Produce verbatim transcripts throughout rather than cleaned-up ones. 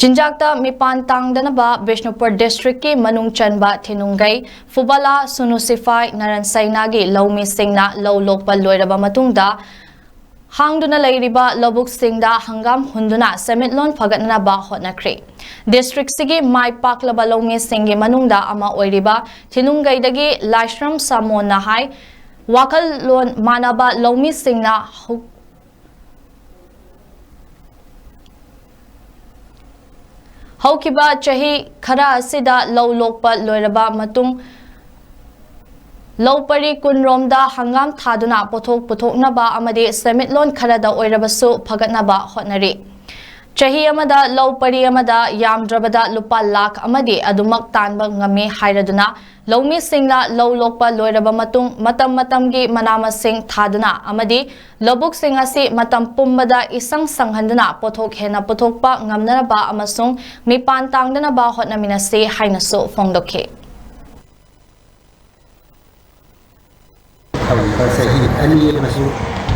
ꯆꯤꯟꯖꯥꯛꯇ ꯃꯤꯄꯥꯟ ꯇꯥꯡꯗꯅꯕ ꯕꯤꯁꯅꯨꯄꯨꯔ ꯗꯤꯁꯇ꯭ꯔꯤꯛꯀꯤ ꯃꯅꯨꯡ ꯆꯟꯕ ꯊꯤꯅꯨꯡꯒꯩ, ꯐꯨꯕꯂꯥ, ꯁꯨꯅꯨ ꯁꯤꯐꯥꯏ, ꯅꯔꯟ ꯁꯩꯅꯥꯒꯤ ꯂꯧꯃꯤꯁꯤꯡꯅ ꯂꯧ ꯂꯣꯛꯄ ꯂꯣꯏꯔꯕ ꯃꯇꯨꯡꯗ ꯍꯥꯡꯗꯨꯅ ꯂꯩꯔꯤꯕ ꯂꯧꯕꯨꯛꯁꯤꯡꯗ ꯍꯪꯒꯥꯝ ꯍꯨꯟꯗꯨꯅ ꯁꯦꯟꯃꯤꯠꯂꯣꯟ ꯐꯒꯠꯅꯅꯕ ꯍꯣꯠꯅꯈ꯭ꯔꯦ꯫ ꯗꯤꯁꯇ꯭ꯔꯤꯛꯁꯤꯒꯤ ꯃꯥꯏ ꯄꯥꯛꯂꯕ ꯂꯧꯃꯤꯁꯤꯡꯒꯤ ꯃꯅꯨꯡꯗ ꯑꯃ ꯑꯣꯏꯔꯤꯕ ꯊꯤꯅꯨꯡꯒꯩꯗꯒꯤ ꯂꯥꯏꯁ꯭ꯔꯝ ꯁꯥꯃꯣꯟꯅ ꯍꯥꯏ, ꯋꯥꯈꯜꯂꯣꯟ ꯃꯥꯟꯅꯕ ꯂꯧꯃꯤꯁꯤꯡꯅ ꯍꯧ-, ꯍꯧꯈꯤꯕ ꯆꯍꯤ ꯈꯔ ꯑꯁꯤꯗ ꯂꯧ ꯂꯣꯛꯄ ꯂꯣꯏꯔꯕ ꯃꯇꯨꯡ ꯂꯧ ꯄꯔꯤ ꯀꯨꯟ ꯔꯣꯝꯗ ꯍꯪꯒꯥꯝ ꯊꯥꯗꯨꯅ ꯄꯣꯠꯊꯣꯛ ꯄꯨꯊꯣꯛꯅꯕ ꯑꯃꯗꯤ ꯁꯦꯟꯃꯤꯠꯂꯣꯟ ꯈꯔꯗ ꯑꯣꯏꯔꯕꯁꯨ ꯐꯒꯠꯅꯕ ꯍꯣꯠꯅꯔꯤ꯫ ꯆꯍꯤ ꯑꯃꯗ ꯂꯧ ꯄꯔꯤ ꯑꯃꯗ ꯌꯥꯝꯗ꯭ꯔꯕꯗ ꯂꯨꯄꯥ ꯂꯥꯈ ꯑꯃꯗꯤ ꯑꯗꯨꯃꯛ ꯇꯥꯟꯕ ꯉꯝꯃꯤ ꯍꯥꯏꯔꯗꯨꯅ ꯂꯧꯃꯤꯁꯤꯡꯅ ꯂꯧ ꯂꯣꯛꯄ ꯂꯣꯏꯔꯕ ꯃꯇꯨꯡ ꯃꯇꯝ ꯃꯇꯝꯒꯤ ꯃꯅꯥ ꯃꯁꯤꯡ ꯊꯥꯗꯨꯅ ꯑꯃꯗꯤ ꯂꯧꯕꯨꯛꯁꯤꯡ ꯑꯁꯤ ꯃꯇꯝ ꯄꯨꯝꯕꯗ ꯏꯁꯪ ꯁꯪꯍꯟꯗꯨꯅ ꯄꯣꯠꯊꯣꯛ ꯍꯦꯟꯅ ꯄꯨꯊꯣꯛꯄ ꯉꯝꯅꯅꯕ ꯑꯃꯁꯨꯡ ꯃꯤꯄꯥꯟ ꯇꯥꯡꯗꯅꯕ ꯍꯣꯠꯅꯃꯤꯟꯅꯁꯤ ꯍꯥꯏꯅꯁꯨ ꯐꯣꯡꯗꯣꯛꯈꯤ꯫ ꯍꯧꯈꯤꯕ ꯆꯍꯤ ꯑꯅꯤ ꯑꯃꯁꯨ,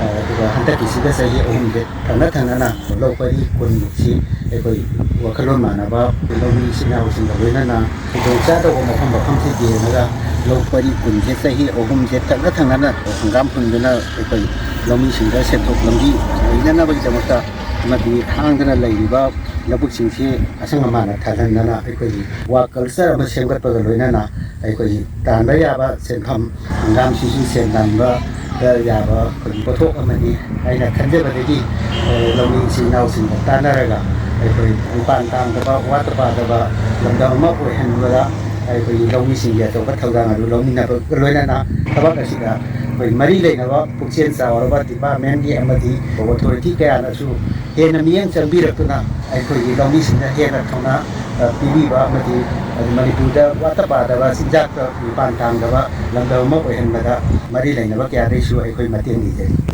ꯑ, ꯑꯗꯨꯒ ꯍꯟꯗꯛꯀꯤꯁꯤꯒ ꯆꯍꯤ ꯑꯍꯨꯝꯁꯦ ꯊꯪꯅ ꯊꯪꯅꯅ ꯂꯧ ꯄꯔꯤ ꯀꯨꯟꯃꯨꯛꯁꯤ ꯑꯩꯈꯣꯏ ꯋꯥꯈꯜꯂꯣꯟ ꯃꯥꯟꯅꯕ ꯂꯧꯃꯤ ꯏꯆꯤꯟ ꯏꯅꯥꯎꯁꯤꯡꯒ ꯂꯣꯏꯅꯅ ꯈꯨꯗꯣꯡ ꯆꯥꯗꯕ ꯃꯐꯝ ꯃꯐꯝꯁꯤ ꯌꯦꯡꯉꯒ ꯂꯧ ꯄꯔꯤ ꯀꯨꯟꯁꯦ ꯆꯍꯤ ꯑꯍꯨꯝꯁꯦ ꯊꯪꯅ ꯊꯪꯅꯅ ꯍꯪꯒꯥꯝ ꯍꯨꯟꯗꯨꯅ ꯑꯩꯈꯣꯏ ꯂꯧꯃꯤꯁꯤꯡꯗ ꯁꯦꯟꯊꯣꯛ ꯂꯝꯕꯤ ꯑꯣꯏꯅꯅꯕꯒꯤꯗꯃꯛꯇ ꯑꯃꯗꯤ ꯍꯥꯡꯗꯅ ꯂꯩꯔꯤꯕ ꯂꯧꯕꯨꯛꯁꯤꯡꯁꯤ ꯑꯁꯪ ꯑꯃꯥꯟꯅ ꯊꯥꯖꯤꯟꯗꯅ ꯑꯩꯈꯣꯏꯒꯤ ꯋꯥ ꯀꯜꯆꯔ ꯑꯃ ꯁꯦꯝꯒꯠꯄꯒ ꯂꯣꯏꯅꯅ ꯑꯩꯈꯣꯏꯒꯤ ꯇꯥꯟꯕ ꯌꯥꯕ ꯁꯦꯟꯐꯝ, ꯍꯪꯒꯥꯝꯁꯤꯁꯨ ꯁꯦꯟ ꯇꯥꯟꯕꯗ ꯌꯥꯕ ꯑꯩꯈꯣꯏꯒꯤ ꯄꯣꯠꯊꯣꯛ ꯑꯃꯅꯤ ꯍꯥꯏꯅ ꯈꯟꯖꯕꯗꯒꯤ, ꯑ, ꯂꯧꯃꯤ ꯏꯆꯤꯜ ꯏꯅꯥꯎꯁꯤꯡꯒ ꯇꯥꯟꯅꯔꯒ ꯑꯩꯈꯣꯏ ꯃꯤꯄꯥꯟ ꯇꯥꯡꯗꯕ, ꯋꯥꯠꯇ ꯄꯥꯗꯕ ꯂꯝꯗꯝ ꯑꯃ ꯑꯣꯏꯍꯟꯕꯗ ꯑꯩꯈꯣꯏꯒꯤ ꯂꯧꯃꯤꯁꯤꯡꯒꯤ ꯑꯆꯧꯕ ꯊꯧꯗꯥꯡ ꯑꯗꯨ ꯂꯧꯃꯤꯟꯅꯕꯒ ꯂꯣꯏꯅꯅ ꯊꯕꯛ ꯑꯁꯤꯗ ꯑꯩꯈꯣꯏ ꯃꯔꯤ ꯂꯩꯅꯕ ꯄꯨꯛꯆꯦꯜ ꯆꯥꯎꯔꯕ ꯗꯤꯄꯥꯔꯠꯃꯦꯟꯒꯤ ꯑꯃꯗꯤ ꯑꯣꯊꯣꯔꯤꯇꯤ ꯀꯌꯥꯅꯁꯨ ꯍꯦꯟꯅ ꯃꯤꯠꯌꯦꯡ ꯆꯪꯕꯤꯔꯛꯇꯨꯅ ꯑꯩꯈꯣꯏꯒꯤ ꯂꯧꯃꯤꯁꯤꯡꯗ ꯍꯦꯟꯅ ꯊꯧꯅꯥ, ꯑ, ꯄꯤꯕꯤꯕ ꯑꯃꯗꯤ ꯃꯅꯤꯄꯨꯔꯗ ꯋꯥꯠꯇ ꯄꯥꯗꯕ ꯆꯤꯟꯖꯥꯛꯇ ꯃꯤꯄꯥꯟ ꯇꯥꯡꯗꯕ ꯂꯝꯗꯝ ꯑꯃ ꯑꯣꯏꯍꯟꯕꯗ ꯃꯔꯤ ꯂꯩꯅꯕ ꯀꯌꯥꯗꯩꯁꯨ ꯑꯩꯈꯣꯏ ꯃꯇꯦꯡ ꯅꯤꯖꯔꯤ꯫